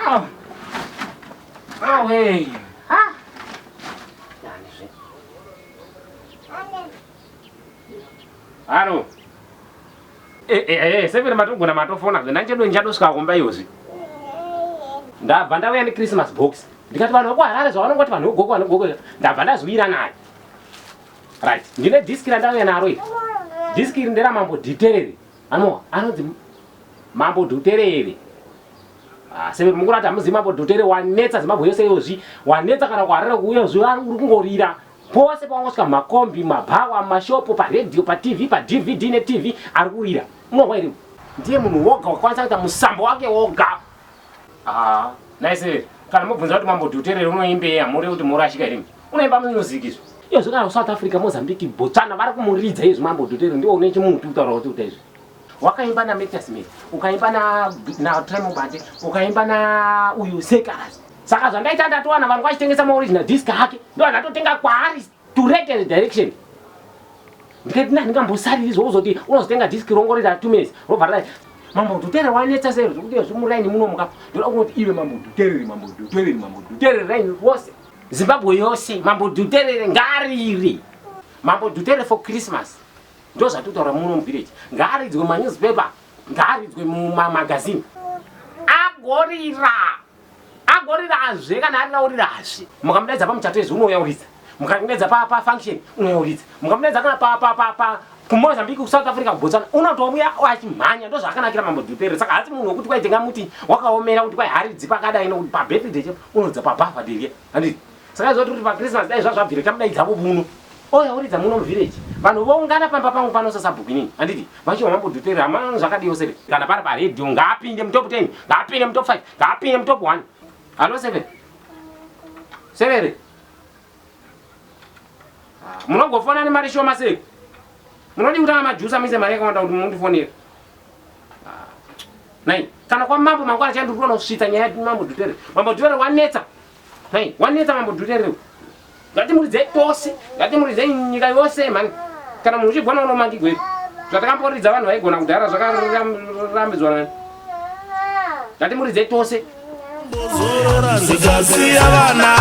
Aw. Awe. Ah. Yani zve. Halo. Eh eh eh severe matogona matofona zve nanchedo ndichadosvika kumba iyozvi. Ndabva ndauya ne Christmas box. Ndikati vanhu vekuHarare zvavanongoti vanhu vegoko vanhu vegoko ndabva ndazwira naye. Right. Ndine disk randauya naro iri. Disk iri ndera mambo Dhiterere. Anowa anonzi Mambo Dhuterere. Ah, severe mukurati hamuzivi Mambo Dhuterere wanetsa Zimbabwe yose iyozvi. Wanetsa kana kuHarare kuuya zvi uri kungorira. Pose pawangosvika mumakombi, mabhawa, mashopo, paredhiyo, patv, padvd netv ari kurira. Unohwa here? Ndiye munhu woga wakwanisa kuita musambo wake woga. Ah, nice. Kana mobvunza kuti Mambo Dhuterere unoimbei hamuri kuti morashika here? Unoimba music izvo. Iyo zvekana South Africa, Mozambique, Botswana vari kumuridza izvi Mambo Dhuterere ndiwo une chimuti kutaura kuti kuita izvi. Wakaimba na Mathias Smith, ukaimba na na Tremo Bande, ukaimba na uyu Sekaras. Saka zvandaita ndatowana vanhu vachitengesa ma original disc ake. Ndo andatotenga kwaari to rate the direction. Ndikati na ndingambosariri zvokuzoti unozotenga disc rongorira 2 minutes robva radai. Mambo Dhuterere wanetsa sei zvekuti zvimuraini munomuka. Ndoda kuti iwe Mambo Dhuterere, Mambo Dhuterere, Mambo Dhuterere raini rose. Zimbabwe yose Mambo Dhuterere ngarire. Mambo Dhuterere for Christmas. Ndozvatutaura muno muvillage. Ngaaridzwe manewspaper, ngaaridzwe mumamagazine. Agorira. Agorirazve kana arira orirazve. Mukamudaidza pamuchato izvi unouya uridza. Mukamudaidza pa pa function unouya uridza. Mukamudaidza kana pa pa pa pa kuMozambique, kuSouth Africa, kuBotswana unotouya achimhanya. Ndozvaakanakira Mambo Dhuterere. Saka haasi munhu wekuti kwai tingamuti wakaomera kuti kwai haridzi pakadai nokuti pabirthday chepo unoridza pabirthday riya. Handiti? Saka izvo tiri paChristmas dai zvazvabvira tamudaidza muno. Oya uridza muno muvillage. Vanhu voungana pamba pangu pano sasabhuku inini. Handiti? Vachiwa Mambo Dhuterere hama zvakadiwo sere. Kana pari paradio ngaapinde mutop 10, ngaapinde mutop 5, ngaapinde mutop 1. Hallo Severe. Severe. Ah, munogofona nemari shoma sei? Munodi kutanga majusa muise mari yakawanda kuti mundifonere. Ah, nai, kana kwa mambo mangwana chandi kuona kusvitsa nyaya ya Mambo Dhuterere. Mambo Dhuterere wanetsa. Nai, wanetsa Mambo Dhuterere. Ngatimuridzei tose, ngatimuridzei nyika yose mhani. Kana munhu uchigona unomangigwa here? Zvatakamboridza vanhu vaigona kudhara zvakarambidzwa nani? Ngatimuridzei tose. Zorora ndikasiya vana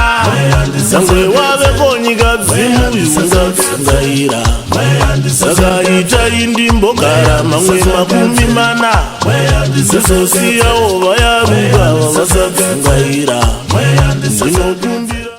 nyangwe waveko nyika dzimu yungatsungaira sakaita indimbogara mamwe 40 ndozosiyawo vayaruka vavasatsungaira ndinokumbira.